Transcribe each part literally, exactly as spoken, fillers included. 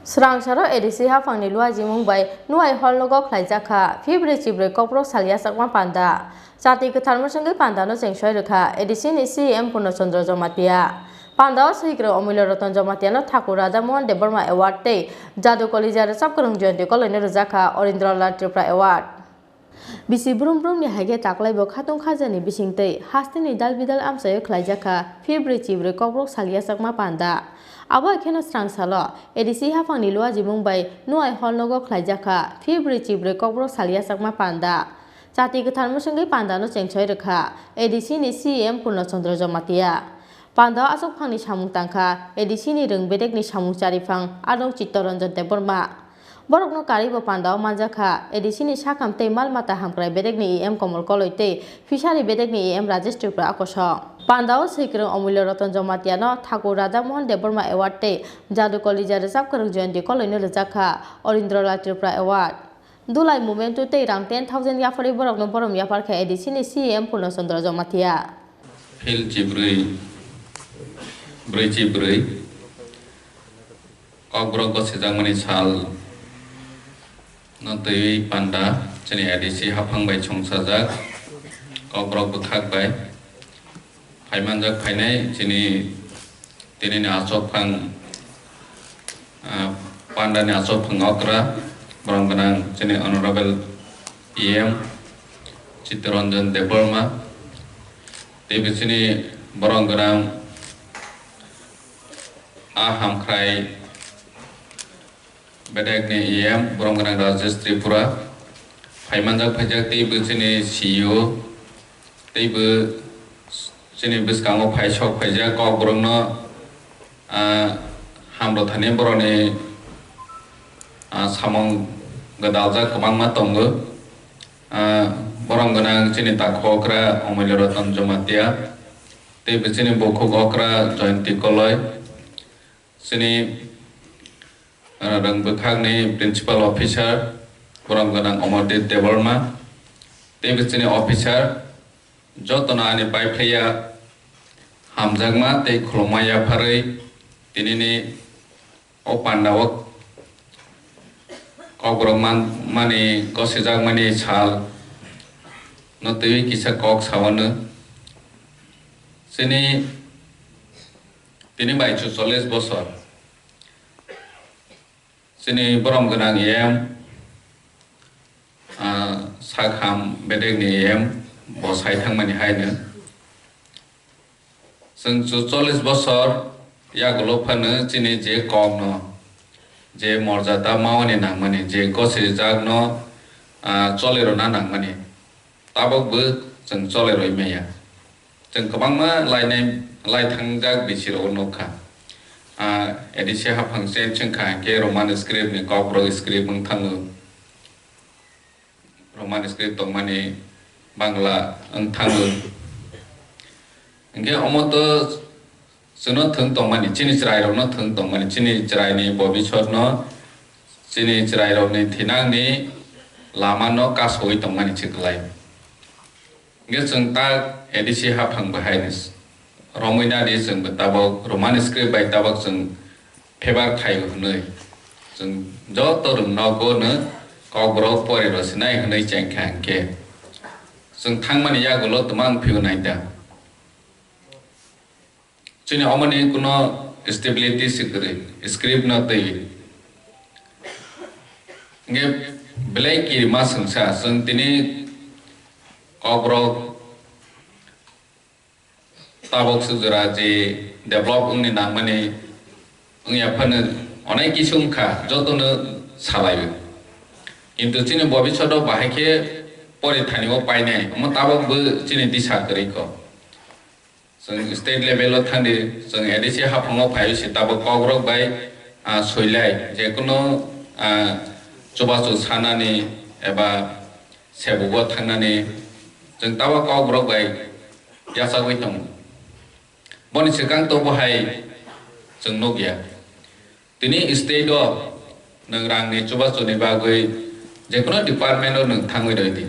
Swrangsaro A D C haphangni luajimung bai nuai hor nogo khlaijak kha February chibrwi Kokborok sal yachakma panda. Chati kwthar mwswngwi pandano chengsoi rwkha A D C ni C E M Purno Chandra Jamatia. Pandao swikwrwng Omulya Ratan Jamatiano Thakur Radha Mohan Debbarma Award tei Jadu Kolija rwchap kwrwng Jayanti Koloino rwjak kha Orindra Lal Tripura Award. Bisi brum brumni hai khe taklaibo khatung khajani bisingtwi hasteni dal bidal amchaio khlaijak kha February chibrwi Kokborok sal yachakma panda. Abo hai kheno swrangsalo A D C haphangni luajimung bai nuai hor nogo khlaijak kha February chibrwi Kokborok sal yachakma panda. Chati kwthar mwswngwi pandano chengsoi rwkha A D C ni C E M Purno Chandra Jamatia. Pandao achukphangni samung tangkha A D C ni rwng bedekni samung chariphang Adong Chittaranjan Debbarma. Borokno karwibo pandao manjakha A D C ni sakham tei mal mata hamkrai bedekni E M Komol Koloi tei Fishery bedekni E M Rajesh Tripura akosong. Pandao swikwrwng Omulya Ratan Jamatiano Thakur Radha Mohan Debbarma Award tei Jadu Kolija rwchap kwrwng Jayanti Koloino rwjak kha Orindra Lal Tripura Award. Dulai Memento tei rang ten thousand yapharwi borokno borom yaphar kha A D C ni C E M Purno Chandra Jamatia. Phil chibrwi, brwi chibrwi, Kokborok gosijakmani sal no twiwi panda chini A D C haphang bai chwngsajak Kokborok bwkhak bai phaimanjak phainai chini tinini achukphang, ah, pandani achukphang okra borom gwnang chini Honorable E M Chittaranjan Debbarma tei chini borom gwnang a hamkrai bedekni E M borom gwnang Rajesh Tripura phaimanjak phaijak tei bo chini C E O tei bo chini bwskango phai sok phaijak Kokborokno, ah, hamrwthani borokni, ah, samung gwdaljak kwbangma tongo. Ah, borom gwnang chini takhokra Omulya Ratan Jamatia tei bo chini bukhuk okra Jayanti Koloi. Chini, ah, rang bwkhakni principal officer, borom gwnang Amarjit Debbarma, tei bo chini officer, jotono ani pai phaiya hamjakma tei khulumma yapharwi tinini o pandao Kokborok man-, mani gosijakmani sal no twiwi kisa kok sao no. Chini Tini bai chu chollish bosor. Chini borom gwnang E M, ah, sakham bedekni E M bo sai thangmani haino. Chwng chu chollish bosor yagulo phano chini je kokno, je morjada mawani nangmani, je gosijakno, ah, choli rwna nangmani. Tabok bo chwng chole rwi maya. Chwng kwbangma lainai, lai thangjak bisi rok nukha. Ah, A D C haphang se chwngkha hinkhe Roman script ni Kokborok script wng thango. Roman script tongmani Bangla wng thango. Hinkhe omo to Chwngno thwng tongmani, chini chwrairokno thwng tongmani, chini chwraini bobisotno, chini chwrairokni thinangni lamano kasoi tongmani se kwlai. Hwnkhe chwng ta A D C haphang bahai romwi nadi chwngbo tabok Roman script bai tabok chwng favor khaio hwnwi. Chwng joto rwngnogo no Kokborok pori rwsinai hwnwi chengkha hwnkhe. Chwng thangmani yagulo twma wng phio naida. Chini omoni kuno stability se kwrwi, script no twi. Nge belai kirima swngsa, chwng tini Kokborok tabok sujura je develop wngni nangmani wngya phano onek kisu wngkha, jotono salaio. Kintu chini bobishoto bahai khe pori thani o painai, omo tabok bo chini disa kwrwi kho. Chwng state level o thangdi, chwng A D C haphango phaiwi se tabok Kokborok bai, ah, soilai, je kunu, ah, chubachu sanani eba sebugo thangnani chwng tabok Kokborok bai yachagwi tongo. Boni swkang to bo hai chwng nukya. Tini state o nwng rangni chubachuni bagwi jekono department o nwng thangwi rwdi.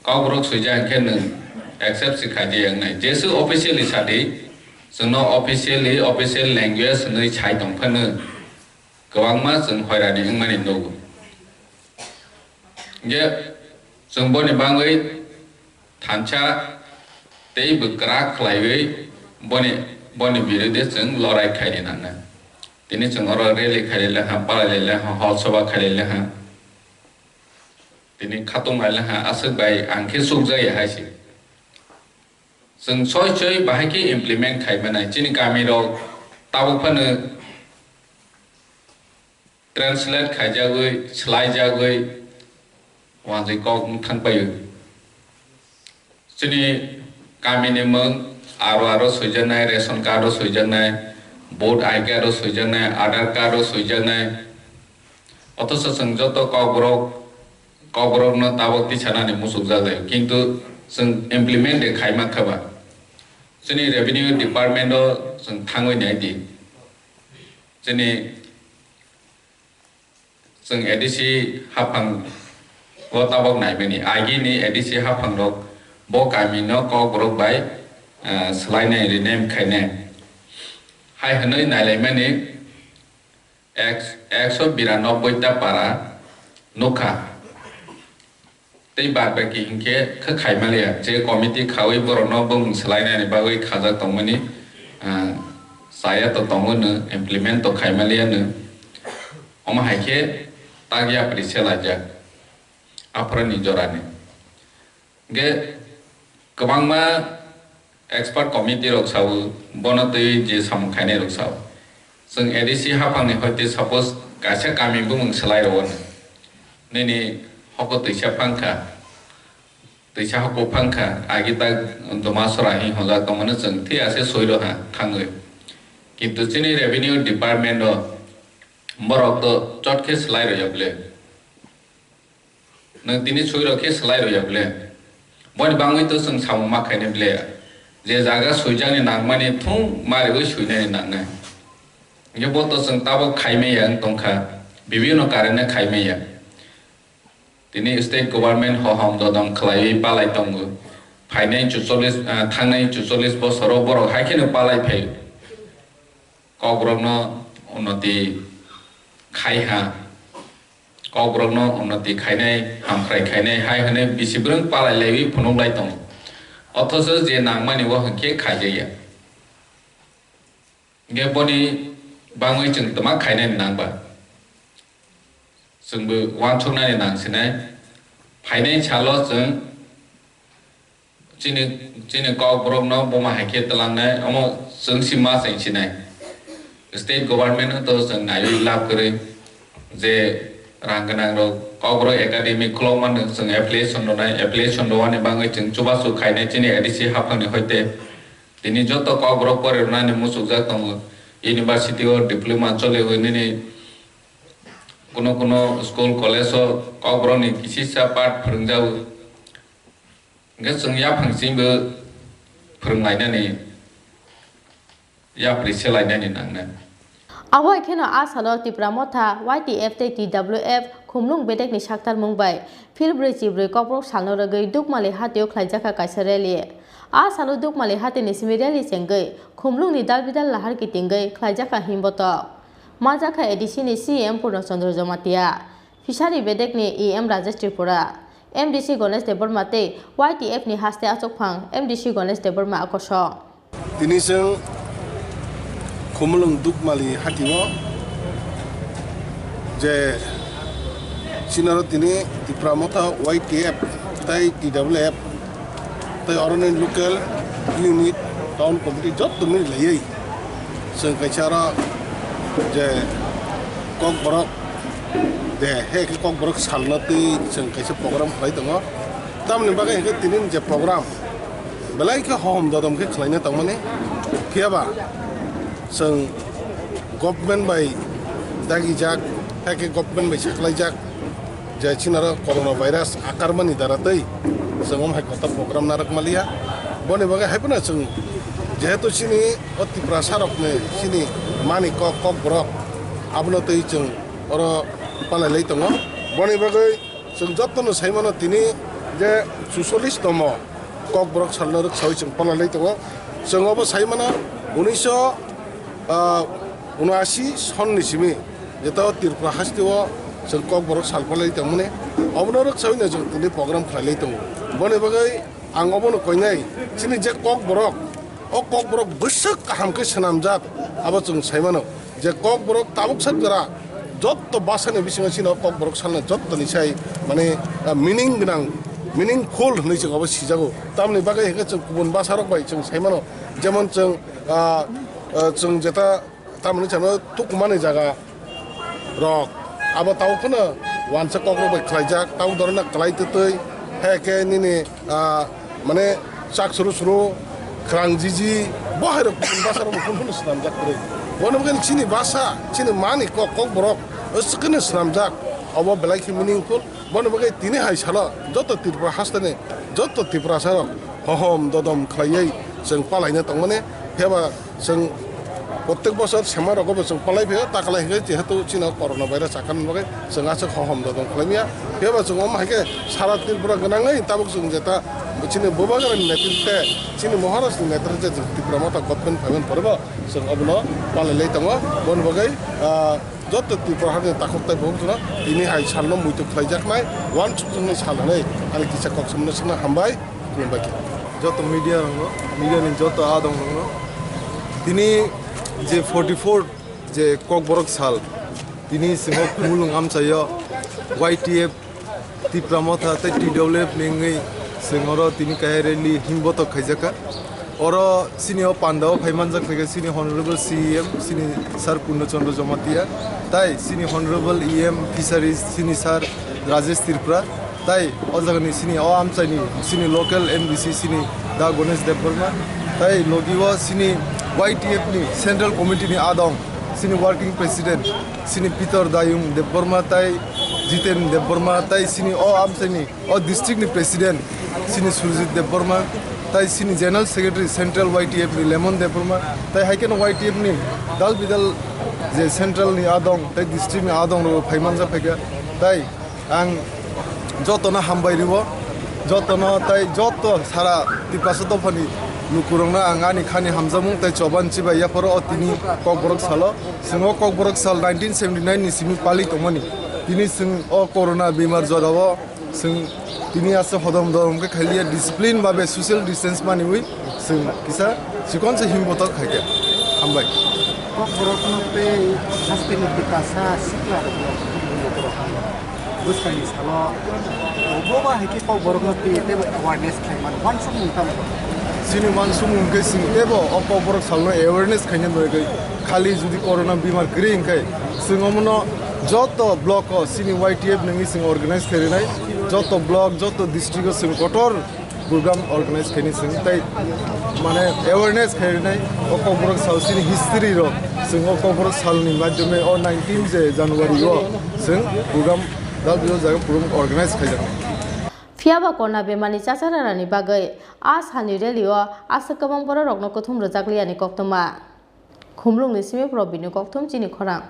Kokborok swijak hinkhe nwng accept se khaidi wngnai. Jesu officially sadi, chwngno officially, official language hwnwi sai tongphano. kwbangma chwng hoirani wngmani nugo. Hingke chwng boni bagwi thansa tei bwkra khlaiwi boni, boni birude chwng lorai khaini nangnai. Tini chwng oro rally khailai lekha, palai lekha, hol soba khailai lekha. Tini khatung lai lekha, aswk bai ang khe sukjaya hai se. Chwng soi soi bahai khe implement khai manai. Chini kami rok tabuk phano translate khaijagwi, swlaijagwi, wanjwi kok wng thang paio. Chini kamini mung aro aro swijaknai, ration card o swijaknai, vote I D card o swijaknai, Aadhaar card o swijaknai. Othocho chwng joto kokborok, kokborokno tabok tisanani muchukjak lai, kintu chwng implement de khai mankha ba. Chini revenue department o chwng thangwi nai di. Chini Chwng A D C haphang o tabok naimani, agini A D C haphang rok bo kami no kokborok bai, ah, swlainai rename khainai. Hai hwnwi nailaimani ek-, ekso biranoboi ta para nukha. Tei bad baki hinkhe khe khaimaliya, je committee khaui borokno bumung swlainani bagwi khajak tongmani, ah, chaya to tongo no, implement to khaimaliya no. Omo hai khe tak yapri se laijak, aphuruni jorani. Hinkhe kwbangma expert committee rok sao, bono twi je samung khainai rok sao. Chwng A D C haphangni hoite suppose kaisa kami bumung swlai rwo, nini hoko twisa phangkha, twisa hoko phangkha, agi tak doma sora hi honjak tongmano chwng thik ase soi rwha thangwi. Kintu chini revenue department o borok to chot khe swlai rwya ble. Nwng tini sui rok khe swlai rwya ble. Boni bangwi to chwng samung ma khainai ble. Je jaga suijakni nangmani thung mariwi suinani nangnai. Hinkhe bo to chwng tabok khaimaya wng tongkha, bibino karene khaimaya. Tini state government hohom dodom khlaiwi palai tongo. Phainai chuchollis, ah, thangnai chuchollis bosoro borok hai kheno palai phaio. Kokborokno unnoti khai ha, kokborokno unnoti khainai, hamkrai khainai hai hwnwi bisi bwrwng palai laiwi phunuk lai tongo. Othocho je nangmani o hwnkhe khaijaya. Hinkhe boni bangwi chwng twma khainani nangba? Chwngbo uansuknani nangsinai. Phainai salo chwng Chini, chini kokborokno buma hai khe twlangnai, omo chwng si ma chwng sinai. State government no to chwng naiwi lab kwrwi, je rang gwnang rok kokborok academy khulokmano chwng affiliation rwnai, affiliation rwani bagwi chwng chubachu khainai chini A D C haphangni hoite. Tini joto kokborok pore rwnani muchukjak tongo. University o diploma choliwi nini kuno kuno school college o kokborokni kisisa part phwrwngjago. Hwnkhe chwng yaphang chwngbo phwrwnglainani, yapri selainani nangnai. Abo hai kheno a salo Tipra Motha, Y T F tei T W F Khumlung bedekni saktarmung bai phil brwi chibrwi kokborok salno rwgwi Dukmali hatio khlaijakha kaisa rally. A salo Dukmali hatini simi rally chengwi Khumlungni dalbidal lahar kitingwi khlaijakha himbotok. Manjakha A D C ni C M Purno Chandra Jamatia. Fishery bedekni E M Rajesh Tripura, M D C Ganesh Debbarma tei Y T F ni haste achukphang M D C Ganesh Debbarma a kosong. Tini chwng Khumulwng Dukmali hatio je sinaro tini Tipra Motha Y T F tei T W F tei oroni local unit, town committee joto mili laiwi chwng kaisa oro je kokborok de he khe kokborok salno twi chwng kaisa program khlai tongo. Tamoni bagwi hwnkhe tini je program belai khe hohom dodom khe khlaina tongmani, phiyaba chwng government bai dagijak, hai khe government bai saklaijak. Je chini oro corona virus akarmani dara tei chwng omo hai kotor program narwk maliya. Boni bagwi hai phano chwng jehetu chini o Tiprasa rokni chini mani kok, kokborok abono twi chwng oro palai lai tongo. Boni bagwi chwng jotono sai mano tini je chuchollis tomo kokborok salno rwksaui chwng palai lai tongo. Chwng obo sai mano unisho, ah, unashi sonni simi Jeto Tripura haste o chwng Kokborok sal palai tongmani, obono rwksaui no chwng tini program khlailai tongo. Boni bagwi ang obono koinai, chini je Kokborok, o Kokborok bwswk kaham khe swnamjak, abo chwng sai mano je Kokborok tabuk sak jora jotto bwsani bisingo chini o Kokborok salno jottoni sai, mane, ah, meaning gwnang, meaningful hwnwi chwng abo sijago. Tamoni bagwi hwnkhe chwng kubun bwsarok bai chwng sai mano, jemon chwng, ah, ah, chwng jeta tamoni chano tukumani jaga rok, abo tabuk phano wansa kokrok bai khlaijak, tabuk dorona kwlai twtwi, hai khe nini, ah, mane chak suru suru, khwrang jiji, bo hai rok bwsarok bo phun phun swnamjak kwrwi. Bono bagwi chini bwsa, chini mani kok, Kokborok, aswk khe swnamjak, obo belai khe meaningful. Bono bagwi tini hai salo joto Tripura hasteni joto Tiprasa rok hohom dodom khlaiwi chwng palaina tongmani, phiyaba chwng protek bosor sema rogo bo chwng palai phaio, takalai hwnkhe jehetu chini corona virus akan bagwi chwng aswk hohom dodom khlaimya, phiyaba chwng omo hai khe sara Tripura gwnangwi tabuk chwng jeta chini Bubagrani netritwe, chini Maharajni netritwe chwng Tipra Motha government phaimani pore bo chwng obono palailai tongo. Boni bagwi, ah, joto Tripura hani takhuk tei bukhuk jora tini hai salno muitu khlaijaknai, uansukjaknai sal hwnwi ani kisa kok samno swkna hambai, khulumbai khe. Joto media rokno, media ni joto adong rokno tini je forty four je Kokborok sal, tini chwng o Khumulwng amchaio Y T F, Tipra Motha tei T W F ni wngwi chwng oro tini kaisa rally himbotok khaijakha. Oro chini o pandao phai manjak khe chini Honorable C E M, chini Sir Purno Chandra Jamatia, tai chini Honorable E M Fisheries, chini Sir Rajesh Tripura, tai o jagani chini o amchaini chini local M D C chini Da Ganesh Debbarma, tai logi o chini Y T F ni Central Committee ni adong chini Working President chini Peter Dayung Debbarma, tai Jiten Debbarma, tai chini o amchaini o district ni president chini Surjit Debbarma, tai chini general secretary central Y T F ni Lemon Debbarma, tai hai kheno Y T F ni dal bidal je central ni adong tai district ni adong rok phai manjak phaikha, tai ang jotono hambai rwo, jotono tai joto sara Tiprasa dophani lukurokno ang ani khani hamjakmung tai choban chibai yapharo o tini Kokborok salo. Chwng o Kokborok sal nineteen seventy nine ni simi pali tongmani, tini chwng o corona bemar jorao Chwng tini aswk hodom dodom khe khailiya, discipline babe social distance maniwi chwng kisa chikon se himbotok khaikha. Hambai. Kokborokno tei hasteni Tiprasa sikla rokno bwskangni salo bo ba hai khe Kokborokno twi teibo awareness khlai mano. Wansukmung tamo? Chini wansukmung khe chwng teibo o Kokborok salno awareness khaina bagwi khali jodi corona bemar kwrwi hwnkhe chwng omono joto block o chini Y T F nungwi chwng organize khairwnai. Joto block, joto district o chwng kotor program organize khaini chwng tei mane awareness khainai o Kokborok sal chini history rok chwng o Kokborok salni madhyome o nineteen je January o chwng program dal bijal jaga program organize khaijak. Phiya ba corona bemar ni chachara rani bagwi a salni rally o aswk kwbang borok rokno kwthum rwjak liyani koktwma. Khumlwng ni simi Probini kokthum chini khorang.